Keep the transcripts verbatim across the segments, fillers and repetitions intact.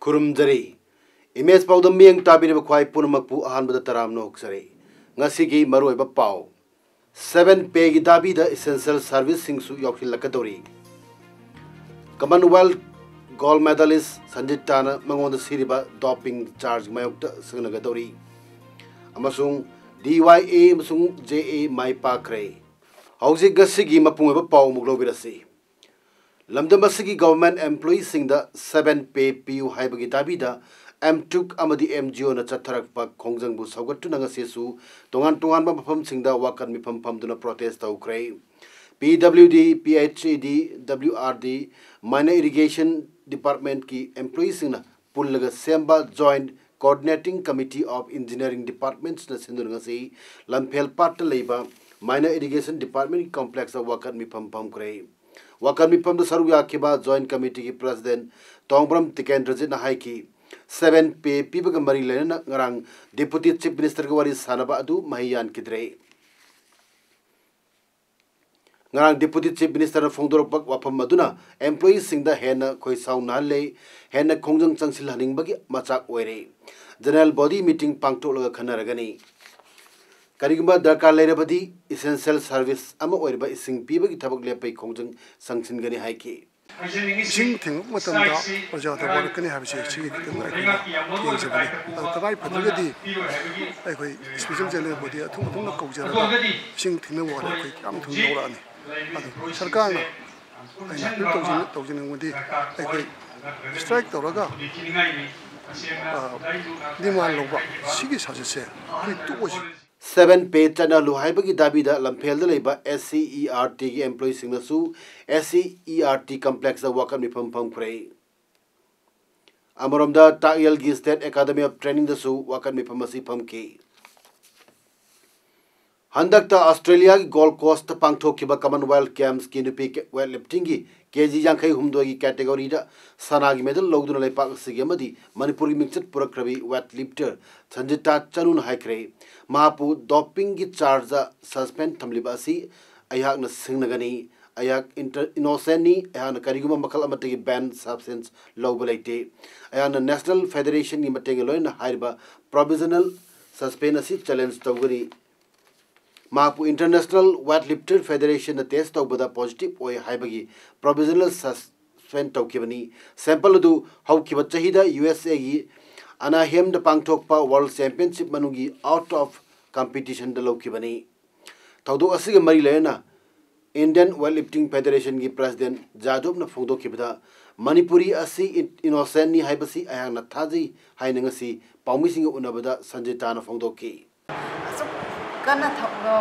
ꯈꯨꯔꯨꯝꯖꯔꯤ꯫ Image ꯄꯥꯎꯗꯝ ꯃꯤꯠꯌꯦꯡ ꯇꯥꯕꯤꯔꯤꯕ ꯈ꯭ꯋꯥꯏ ꯄꯨꯝꯅꯃꯛꯄꯨ ꯑꯍꯥꯟꯕꯗ ꯇꯔꯥꯝꯅ ꯑꯣꯛꯆꯔꯤ꯫ ꯉꯁꯤꯒꯤ ꯃꯔꯨꯑꯣꯏꯕ ꯄꯥꯎ꯫ ꯁꯚꯦꯟ ꯄꯦꯒꯤ ꯗꯥꯕꯤꯗ essential service ꯁꯤꯡꯁꯨ ꯌꯥꯎꯁꯤꯜꯂꯛꯀꯗꯧꯔꯤ꯫ Commonwealth gold medalist ꯁꯟꯖꯤꯇꯥꯅ ꯃꯉꯣꯟꯗ ꯁꯤꯔꯤꯕ doping charge ꯃꯥꯌꯣꯛꯇ ꯁꯤꯡꯅꯒꯗꯧꯔꯤ꯫ ꯑꯃꯁꯨꯡ D Y A ꯑꯃꯁꯨꯡ J A ꯃꯥꯏ ꯄꯥꯛꯈ꯭ꯔꯦ꯫ ꯍꯧꯖꯤꯛ ꯉꯁꯤꯒꯤ ꯃꯄꯨꯡ ꯑꯣꯏꯕ ꯄꯥꯎ ꯑꯃꯨꯛ ꯂꯧꯕꯤꯔꯁꯤ꯫ ꯂꯝꯗꯝ ꯑꯁꯤꯒꯤ government employee ꯁꯤꯡꯗ seven pay ꯄꯤꯌꯨ ꯍꯥꯏꯕꯒꯤ ꯗꯥꯕꯤꯗ M T U C ꯑꯃꯗꯤ M G O ꯅ ꯆꯠꯊꯔꯛꯄ ꯈꯣꯡꯖꯪꯕꯨ ꯁꯧꯒꯠꯇꯨꯅ ꯉꯁꯤꯁꯨ ꯇꯣꯉꯥꯟ ꯇꯣꯉꯥꯟꯕ ꯃꯐꯝꯁꯤꯡꯗ ꯋꯥꯀꯠ ꯃꯤꯐꯝ ꯐꯝꯗꯨꯅ protest ꯇꯧꯈ꯭ꯔꯦ꯫ P W D, P H E D, W R D, Minor Irrigation Department ꯀꯤ employee ꯁꯤꯡꯅ ꯄꯨꯜꯂꯒ ꯁꯦꯝꯕ Joint Coordinating Committee of Engineering Departments ꯅ ꯁꯤꯟꯗꯨꯅ ꯉꯁꯤ ꯂꯝꯐꯦꯜ ꯄꯥꯠꯇ ꯂꯩꯕ Minor Irrigation Department complex ꯇ ꯋꯥꯀꯠ ꯃꯤꯐꯝ ꯐꯝꯈ꯭ꯔꯦ꯫ ꯋꯥꯀꯠ ꯃꯤꯐꯝꯗ ꯁꯔꯨꯛ ꯌꯥꯈꯤꯕ Joint Committee ꯒꯤ President ꯇꯣꯡꯕ꯭ꯔꯝ ꯇꯤꯀꯦꯟꯗ꯭ꯔꯖꯤꯠꯅ ꯍꯥꯏꯈꯤ, seven pay ꯄꯤꯕꯒ ꯃꯔꯤ ꯂꯩꯅꯅ ꯉꯔꯥꯡ Deputy Chief Minister ꯒ ꯋꯥꯔꯤ ꯁꯥꯟꯅꯕ ꯑꯗꯨ ꯃꯍꯩ ꯌꯥꯟꯈꯤꯗ꯭ꯔꯦ꯫ ꯉꯔꯥꯡ Deputy Chief Minister ꯅ ꯐꯣꯡꯗꯣꯔꯛꯄ ꯋꯥꯐꯝ ꯑꯗꯨꯅ employee ꯁꯤꯡꯗ ꯍꯦꯟꯅ ꯈꯣꯏꯁꯥꯎꯅꯍꯜꯂꯦ, ꯍꯦꯟꯅ ꯈꯣꯡꯖꯪ ꯆꯪꯁꯤꯜꯍꯟꯅꯤꯡꯕꯒꯤ ꯃꯆꯥꯛ ꯑꯣꯏꯔꯦ꯫ General body meeting ꯄꯥꯡꯊꯣꯛꯂꯒ ꯈꯟꯅꯔꯒꯅꯤ꯫ ꯀꯔꯤꯒꯨꯝꯕ ꯗꯔꯀꯥꯔ ꯂꯩꯔꯕꯗꯤ essential service ꯑꯃ ꯑꯣꯏꯔꯤꯕ ꯏꯁꯤꯡ ꯄꯤꯕꯒꯤ ꯊꯕꯛ ꯂꯦꯞꯄꯒꯤ ꯈꯣꯡꯖꯪ ꯆꯪꯁꯤꯟꯒꯅꯤ ꯍꯥꯏꯈꯤ꯫ ꯏꯁꯤꯡ ꯊꯦꯡꯂꯛꯄ ꯃꯇꯝꯗ ꯄ꯭ꯔꯖꯥꯗ ꯋꯥꯔꯛꯀꯅꯤ ꯍꯥꯏꯕꯁꯦ ꯁꯤꯒꯤ ꯈꯤꯇꯪ ꯑꯩꯈꯣꯏꯅ ꯌꯦꯡꯖꯕꯅꯤ꯫ ꯑꯗꯣ ꯇꯉꯥꯏ ꯐꯗ꯭ꯔꯒꯗꯤ ꯑꯩꯈꯣꯏ special general body ꯑꯊꯨꯝ ꯑꯊꯨꯝꯅ ꯀꯧꯖꯔꯒ ꯏꯁꯤꯡ ꯊꯦꯡꯅꯕ ꯋꯥꯔꯦꯞ ꯑꯩꯈꯣꯏ ꯌꯥꯝ ꯊꯨꯅ ꯂꯧꯔꯛꯑꯅꯤ꯫ ꯑꯗꯨ ꯁꯔꯀꯥꯔꯅ ꯑꯩꯅ appeal ꯇꯧꯖꯅꯤꯡ-, ꯇꯧꯖꯅꯤꯡꯕꯗꯤ ꯑꯩꯈꯣꯏ strike ꯇꯧꯔꯒ, ꯑ, demand ꯂꯧꯕ ꯁꯤꯒꯤ ꯁꯥꯖꯠꯁꯦ ꯑꯩꯈꯣꯏ ꯇꯣꯛꯑꯁꯤ꯫ Seven pay ꯆꯠꯅꯍꯜꯂꯨ ꯍꯥꯏꯕꯒꯤ ꯗꯥꯕꯤꯗ ꯂꯝꯐꯦꯜꯗ ꯂꯩꯕ S C E R T ꯒꯤ employee ꯁꯤꯡꯅꯁꯨ S C E R T complex ꯇ ꯋꯥꯀꯠ ꯃꯤꯐꯝ ꯐꯝꯈ꯭ꯔꯦ꯫ ꯑꯃꯔꯣꯝꯗ, ꯇꯥꯛꯌꯦꯜꯒꯤ State Academy of Trainingꯗꯁꯨ ꯋꯥꯀꯠ ꯃꯤꯐꯝ ꯑꯁꯤ ꯐꯝꯈꯤ꯫ ꯍꯟꯗꯛꯇ ꯑꯣꯁꯇ꯭ꯔꯦꯂꯤꯌꯥꯒꯤ ꯒꯣꯜ ꯀꯣꯁꯇ ꯄꯥꯡꯊꯣꯛꯈꯤꯕ Commonwealth Gamesꯀꯤ ꯅꯨꯄꯤ weightliftingꯒꯤ ꯀꯦ ꯖꯤ ꯌꯥꯡꯈꯩ ꯍꯨꯝꯗꯣꯏꯒꯤ categoryꯗ ꯁꯅꯥꯒꯤ medal ꯂꯧꯗꯨꯅ ꯂꯩꯄꯥꯛ ꯑꯁꯤꯒꯤ ꯑꯃꯗꯤ ꯃꯅꯤꯄꯨꯔꯒꯤ ꯃꯤꯡꯆꯠ ꯄꯨꯔꯛꯈ꯭ꯔꯕꯤ weightlifter ꯁꯟꯖꯤꯇꯥ ꯆꯅꯨꯅ ꯍꯥꯏꯈ꯭ꯔꯦ, ꯃꯍꯥꯛꯄꯨ dopingꯒꯤ chargeꯗ suspend ꯊꯝꯂꯤꯕ ꯑꯁꯤ ꯑꯩꯍꯥꯛꯅ ꯁꯤꯡꯅꯒꯅꯤ꯫ ꯑꯩꯍꯥꯛ inter-, innocentꯅꯤ꯫ ꯑꯩꯍꯥꯛꯅ ꯀꯔꯤꯒꯨꯝꯕ ꯃꯈꯜ ꯑꯃꯠꯇꯒꯤ banned substance ꯂꯧꯕ ꯂꯩꯇꯦ꯫ ꯑꯩꯍꯥꯛꯅ National Federationꯒꯤ ꯃꯇꯦꯡꯒ ꯂꯣꯏꯅꯅ ꯍꯥꯏꯔꯤꯕ provisional suspend ꯑꯁꯤ challenge ꯇꯧꯒꯅꯤ꯫ ꯃꯍꯥꯛꯄꯨ International Weightlifter Federationꯅ test ꯇꯧꯕꯗ positive ꯑꯣꯏ ꯍꯥꯏꯕꯒꯤ provisional suspend ꯇꯧꯈꯤꯕꯅꯤ꯫ Sample ꯑꯗꯨ ꯍꯧꯈꯤꯕ ꯆꯍꯤꯗ ꯌꯨ ꯑꯦꯁ ꯑꯦꯒꯤ ꯑꯅꯥꯍꯦꯝꯗ ꯄꯥꯡꯊꯣꯛꯄ World Championship ꯃꯅꯨꯡꯒꯤ out of competitionꯗ ꯂꯧꯈꯤꯕꯅꯤ꯫ ꯊꯧꯗꯣꯛ ꯑꯁꯤꯒ ꯃꯔꯤ ꯂꯩꯅꯅ Indian Weightlifting Federationꯒꯤ President ꯖꯥꯗꯣꯞꯅ ꯐꯣꯡꯗꯣꯛꯈꯤꯕꯗ, ꯃꯅꯤꯄꯨꯔꯤ ꯑꯁꯤ in-, innocentꯅꯤ ꯍꯥꯏꯕꯁꯤ ꯑꯩꯍꯥꯛꯅ ꯊꯥꯖꯩ ꯍꯥꯏꯅ ꯉꯁꯤ ꯄꯥꯎꯃꯤꯁꯤꯡꯒ ꯎꯅꯕꯗ ꯁꯟꯖꯤꯇꯥꯅ ꯐꯣꯡꯗꯣꯛꯈꯤ꯫ ꯑꯁꯨꯛ ꯀꯟꯅ ꯊ-,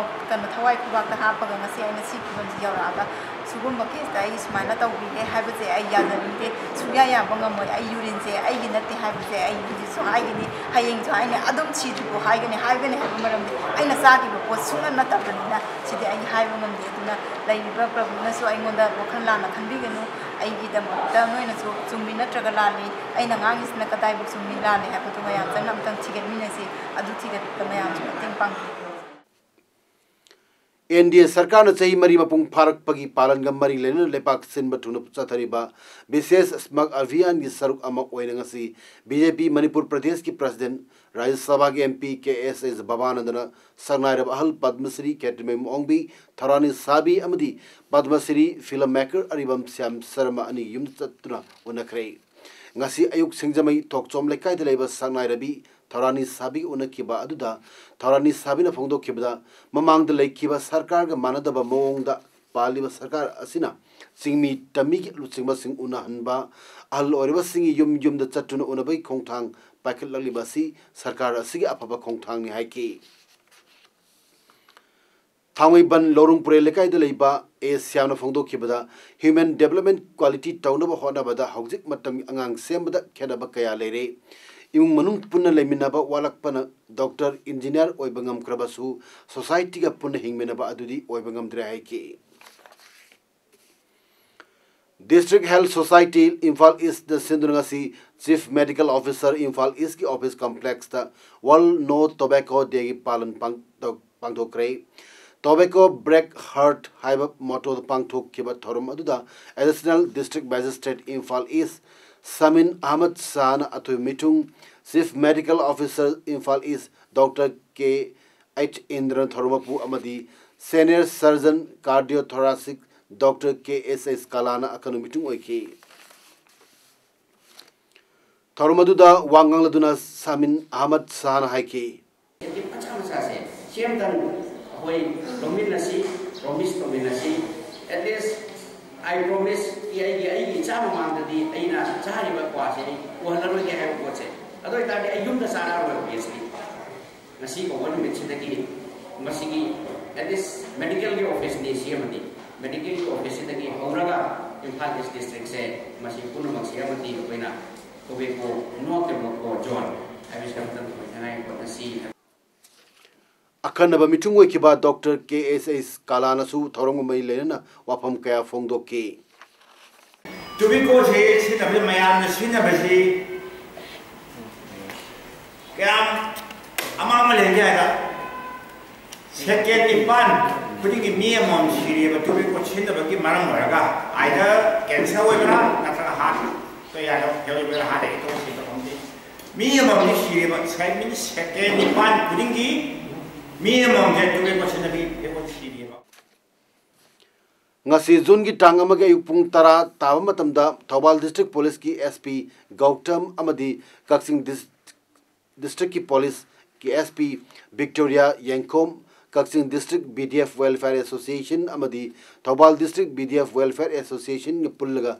ꯀꯩꯅꯣ, ꯊꯋꯥꯏ ꯈꯨꯕꯥꯛꯇ ꯍꯥꯞꯄꯒ ꯉꯁꯤ ꯑꯩꯅ ꯁꯤ ꯐꯤꯕꯝꯁꯤ ꯌꯧꯔꯛꯑꯒ ꯁꯤꯒꯨꯝꯕ caseꯇ ꯑꯩ ꯁꯨꯃꯥꯏꯅ ꯇꯧꯕꯤꯔꯦ ꯍꯥꯏꯕꯁꯦ ꯑꯩ ꯌꯥꯖꯅꯤꯡꯗꯦ, ꯁꯨꯡꯌꯥ ꯌꯥꯕ ꯉꯝꯃꯣꯏ꯫ ꯑꯩ urineꯁꯦ ꯑꯩꯒꯤ ꯅꯠꯇꯦ ꯍꯥꯏꯕꯁꯦ ꯑꯩ ꯍꯧꯖꯤꯛꯁꯨ ꯍꯥꯏꯒꯅꯤ, ꯍꯌꯦꯡꯁꯨ ꯍꯥꯏꯅꯤ, ꯑꯗꯨꯝ ꯁꯤꯗ꯭ꯔꯤꯐꯥꯎ ꯍꯥꯏꯒꯅꯤ꯫ ꯍꯥꯏꯒꯅꯤ ꯍꯥꯏꯕ ꯃꯔꯝꯗꯤ ꯑꯩꯅ ꯆꯥꯈꯤꯕ ꯄꯣꯠ ꯁꯨꯡꯅꯠ ꯅꯠꯇꯕꯅꯤꯅ ꯁꯤꯗꯤ ꯑꯩ ꯍꯥꯏꯕ ꯉꯝꯗꯦ꯫ ꯑꯗꯨꯅ ꯂꯩꯔꯤꯕ ꯄ꯭ꯔꯚꯨꯅꯁꯨ ꯑꯩꯉꯣꯟꯗ ꯋꯥꯈꯜ ꯂꯥꯟꯅ ꯈꯟꯕꯤꯒꯅꯨ꯫ ꯑꯩꯒꯤꯗꯃꯛꯇ ꯅꯣꯏꯅꯁꯨ ꯆꯨꯝꯃꯤ ꯅꯠꯇ꯭ꯔꯒ ꯂꯥꯜꯂꯤ, ꯑꯩꯅ ꯉꯥꯡꯉꯤꯁꯤꯅ ꯀꯗꯥꯏꯕꯨ ꯆꯨꯝꯃꯤ ꯂꯥꯜꯂꯤ ꯍꯥꯏꯕꯗꯨ ꯃꯌꯥꯝ ꯆꯪꯅ ꯑꯝꯇꯪ ꯊꯤꯒꯠꯃꯤꯟꯅꯁꯤ꯫ ꯑꯗꯨ ꯊꯤꯒꯠꯄꯗ ꯃꯌꯥꯝꯁꯨ ꯃꯇꯦꯡ ꯄꯥꯡꯕꯤꯌꯨ꯫ ꯑꯦꯟ ꯗꯤ ꯑꯦ ꯁꯔꯀꯥꯔꯅ ꯆꯍꯤ ꯃꯔꯤ ꯃꯄꯨꯡ ꯐꯥꯔꯛꯄꯒꯤ ꯄꯥꯂꯟꯒ ꯃꯔꯤ ꯂꯩꯅꯅ ꯂꯩꯕꯥꯛ ꯁꯤꯟꯕ ꯊꯨꯡꯅ ꯆꯠꯊꯔꯤꯕ ꯕꯤꯁꯦꯁ ꯁ꯭ꯃꯒ ꯑꯚꯤꯌꯥꯟꯒꯤ ꯁꯔꯨꯛ ꯑꯃ ꯑꯣꯏꯅ ꯉꯁꯤ ꯕꯤ ꯖꯦ ꯄꯤ ꯃꯅꯤꯄꯨꯔ ꯄ꯭ꯔꯗꯦꯁꯀꯤ President, ꯔꯥꯖ꯭ꯌ ꯁꯚꯥꯒꯤ ꯑꯦꯝ ꯄꯤ ꯀꯦ ꯑꯦꯁ ꯑꯦꯁ ꯕꯕꯥꯅꯟꯗꯅ ꯁꯛꯅꯥꯏꯔꯕ ꯑꯍꯜ ꯄꯗꯃ ꯁ꯭ꯔꯤ ꯈꯦꯇ꯭ꯔꯤꯃꯌꯨꯝ ꯑꯣꯡꯕꯤ ꯊꯧꯔꯥꯅꯤ ꯁꯥꯕꯤ ꯑꯃꯗꯤ ꯄꯗꯃ ꯁ꯭ꯔꯤ film maker ꯑꯔꯤꯕꯝ ꯁ꯭ꯌꯥꯝ ꯁꯔꯃ ꯑꯅꯤꯒꯤ ꯌꯨꯝꯗ ꯆꯠꯇꯨꯅ ꯎꯅꯈ꯭ꯔꯦ꯫ ꯉꯁꯤ ꯑꯌꯨꯛ ꯁꯤꯡꯖꯃꯩ ꯊꯣꯛꯆꯣꯝ ꯂꯩꯀꯥꯏꯗ ꯂꯩꯕ ꯁꯛꯅꯥꯏꯔꯕꯤ ꯊꯧꯔꯥꯅꯤ ꯁꯥꯕꯤꯒ ꯎꯅꯈꯤꯕ ꯑꯗꯨꯗ ꯊꯧꯔꯥꯅꯤ ꯁꯥꯕꯤꯅ ꯐꯣꯡꯗꯣꯛꯈꯤꯕꯗ, ꯃꯃꯥꯡꯗ ꯂꯩꯈꯤꯕ ꯁꯔꯀꯥꯔꯒ ꯃꯥꯟꯅꯗꯕ ꯃꯑꯣꯡꯗ ꯄꯥꯜꯂꯤꯕ ꯁꯔꯀꯥꯔ ꯑꯁꯤꯅ ꯆꯤꯡꯃꯤ ꯇꯝꯃꯤꯒꯤ ꯂꯨꯆꯤꯡꯕꯁꯤꯡ ꯎꯅꯍꯟꯕ, ꯑꯍꯜ ꯑꯣꯏꯔꯕꯁꯤꯡꯒꯤ ꯌꯨꯝ ꯌꯨꯝꯗ ꯆꯠꯇꯨꯅ ꯎꯅꯕꯒꯤ ꯈꯣꯡꯊꯥꯡ ꯄꯥꯏꯈꯠꯂꯛꯂꯤꯕ ꯑꯁꯤ ꯁꯔꯀꯥꯔ ꯑꯁꯤꯒꯤ ꯑꯐꯕ ꯈꯣꯡꯊꯥꯡꯅꯤ ꯍꯥꯏꯈꯤ꯫ ꯊꯥꯡꯃꯩꯕꯟ ꯂꯧꯔꯨꯡ ꯄꯨꯔꯦꯜ ꯂꯩꯀꯥꯏꯗ ꯂꯩꯕ ꯑꯦ ꯁ꯭ꯌꯥꯝꯅ ꯐꯣꯡꯗꯣꯛꯈꯤꯕꯗ human development quality ꯇꯧꯅꯕ ꯍꯣꯠꯅꯕꯗ ꯍꯧꯖꯤꯛ ꯃꯇꯝꯒꯤ ꯑꯉꯥꯡ ꯁꯦꯝꯕꯗ ꯈꯦꯠꯅꯕ ꯀꯌꯥ ꯂꯩꯔꯦ꯫ ꯏꯃꯨꯡ ꯃꯅꯨꯡ ꯄꯨꯟꯅ ꯂꯩꯃꯤꯟꯅꯕ ꯋꯥꯠꯂꯛꯄꯅ ꯗꯣꯛꯇꯔ, ꯏꯟꯖꯤꯅꯤꯌꯥꯔ ꯑꯣꯏꯕ ꯉꯝꯈ꯭ꯔꯕꯁꯨ society ꯒ ꯄꯨꯟꯅ ꯍꯤꯡꯃꯤꯟꯅꯕ ꯑꯗꯨꯗꯤ ꯑꯣꯏꯕ ꯉꯝꯗ꯭ꯔꯦ ꯍꯥꯏꯈꯤ꯫ District Health Society Imphal East ꯅ ꯁꯤꯟꯗꯨꯅ ꯉꯁꯤ Chief Medical Officer Imphal East ꯀꯤ office complex ꯇ World No Tobacco Day ꯒꯤ ꯄꯥꯂꯟ ꯄꯥꯡꯊꯣꯛ-, ꯄꯥꯡꯊꯣꯛꯈ꯭ꯔꯦ꯫ Tobacco Break Heart ꯍꯥꯏꯕ motto ꯗ ꯄꯥꯡꯊꯣꯛꯈꯤꯕ ꯊꯧꯔꯝ ꯑꯗꯨꯗ Additional District Magistrate Imphal East ꯁꯃꯤꯟ Ahmad ꯁꯥꯍꯅ ꯑꯊꯣꯏꯕ ꯃꯤꯊꯨꯡ, Chief Medical Officer Imphal East Doctor ꯀꯦ ꯑꯩꯆ ꯏꯟꯗ꯭ꯔꯅ ꯊꯧꯔꯝ ꯃꯄꯨ ꯑꯃꯗꯤ Senior Surgeon Cardiothoracic Doctor ꯀꯦ ꯑꯦꯁ ꯑꯦꯁ ꯀꯂꯥꯅ ꯑꯀꯟꯕ ꯃꯤꯊꯨꯡ ꯑꯣꯏꯈꯤ꯫ ꯊꯧꯔꯝ ꯑꯗꯨꯗ ꯋꯥ ꯉꯥꯡꯂꯗꯨꯅ ꯁꯃꯤꯟ ꯑꯍꯃꯗ ꯁꯥꯍꯅ ꯍꯥꯏꯈꯤ꯫ ꯃꯆꯥ ꯃꯆꯥꯁꯦ ꯁꯤ ꯑꯃꯇꯪ ꯑꯩꯈꯣꯏ ꯂꯧꯃꯤꯟꯅꯁꯤ, promise ꯇꯧꯃꯤꯟꯅꯁꯤ꯫ At least I promise ꯀꯤ ꯑꯩꯒꯤ, ꯑꯩꯒꯤ ꯏꯆꯥ ꯃꯃꯥꯡꯗꯗꯤ ꯑꯩꯅ ꯆꯥꯔꯤꯕ ꯀ꯭ꯋꯥꯁꯦ ꯑꯩ ꯎꯍꯜꯂꯔꯣꯏꯒꯦ ꯍꯥꯏꯕ ꯄꯣꯠꯁꯦ꯫ ꯑꯗꯨ ꯑꯣꯏꯇꯥꯔꯗꯤ ꯑꯩ ꯌꯨꯝꯗ ꯆꯥꯔꯛꯑꯔꯣꯏ, obviously꯫ ꯉꯁꯤ ꯀꯧꯕ ꯅꯨꯃꯤꯠꯁꯤꯗꯒꯤ ꯃꯁꯤꯒꯤ at least medical ꯒꯤ office ꯅꯤ ꯁꯤ ꯑꯃꯗꯤ medical ꯒꯤ office ꯁꯤꯗꯒꯤ ꯍꯧꯔꯒ ꯏꯝꯐꯥꯜ East District ꯁꯦ ꯃꯁꯤ ꯄꯨꯝꯅꯃꯛꯁꯤ ꯑꯃꯗꯤ ꯑꯩꯈꯣꯏꯅ tobacco, no tobacco zone ꯍꯥꯏꯕꯁꯤ ꯑꯃꯇꯪ ꯑꯣꯏꯅꯉꯥꯏ ꯍꯣꯠꯅꯁꯤ꯫ ꯑꯈꯟꯅꯕ ꯃꯤꯊꯨꯡ ꯑꯣꯏꯈꯤꯕ ꯗꯣꯛꯇꯔ ꯀꯦ ꯑꯦꯁ ꯑꯦꯁ ꯀꯂꯥꯅꯁꯨ ꯊꯧꯔꯝꯒ ꯃꯔꯤ ꯂꯩꯅꯅ ꯋꯥꯐꯝ ꯀꯌꯥ ꯐꯣꯡꯗꯣꯛꯈꯤ꯫ Tobacco ꯁꯤ ꯁꯤꯖꯤꯟꯅꯕꯁꯤ, ꯃꯌꯥꯝꯅ ꯁꯤꯖꯤꯟꯅꯕꯁꯤ ꯀꯌꯥꯝ ꯑꯃꯥꯡꯕ ꯂꯩꯒꯦ ꯍꯥꯏꯗ, second ꯅꯤꯄꯥꯟ ꯈꯨꯗꯤꯡꯒꯤ ꯃꯤ ꯑꯃꯃꯝ ꯁꯤꯔꯤꯑꯕ tobacco ꯁꯤꯖꯤꯟꯅꯕꯒꯤ ꯃꯔꯝ ꯑꯣꯏꯔꯒ꯫ Either cancer ꯑꯣꯏꯕ꯭ꯔꯥ ꯅꯠꯇ꯭ꯔꯒ heart ꯀꯌꯥꯗ fail ꯑꯣꯏꯕ꯭ꯔꯥ, heart attack ꯇꯧꯕ ꯁꯤꯕ ꯈꯪꯗꯦ꯫ ꯃꯤ ꯑꯃꯃꯝꯗꯤ ꯁꯤꯔꯦꯕ, ꯁꯦ-, ꯃꯤ second ꯅꯤꯄꯥꯟ ꯈꯨꯗꯤꯡꯒꯤ ꯃꯤ ꯑꯃꯃꯝꯁꯦ tobacco ꯁꯤꯖꯤꯟꯅꯕꯒꯤ fail ꯑꯣꯏ ꯁꯤꯔꯤꯑꯕ꯫ ꯉꯁꯤ ꯖꯨꯟꯒꯤ ꯇꯥꯡ ꯑꯃꯒꯤ ꯑꯌꯨꯛ ꯄꯨꯡ ꯇꯔꯥ ꯇꯥꯕ ꯃꯇꯝꯗ ꯊꯧꯕꯥꯜ District Police ꯀꯤ ꯑꯦꯁ ꯄꯤ ꯒꯧꯇꯝ ꯑꯃꯗꯤ ꯀꯛꯆꯤꯡ ꯗꯤꯁ-, District ꯀꯤ Police ꯀꯤ ꯑꯦꯁ ꯄꯤ ꯕꯤꯛꯇꯣꯔꯤꯌꯥ ꯌꯦꯡꯈꯣꯝ, ꯀꯛꯆꯤꯡ District B D F Welfare Association ꯑꯃꯗꯤ Thoubal District B D F Welfare Association ꯒ ꯄꯨꯜꯂꯒ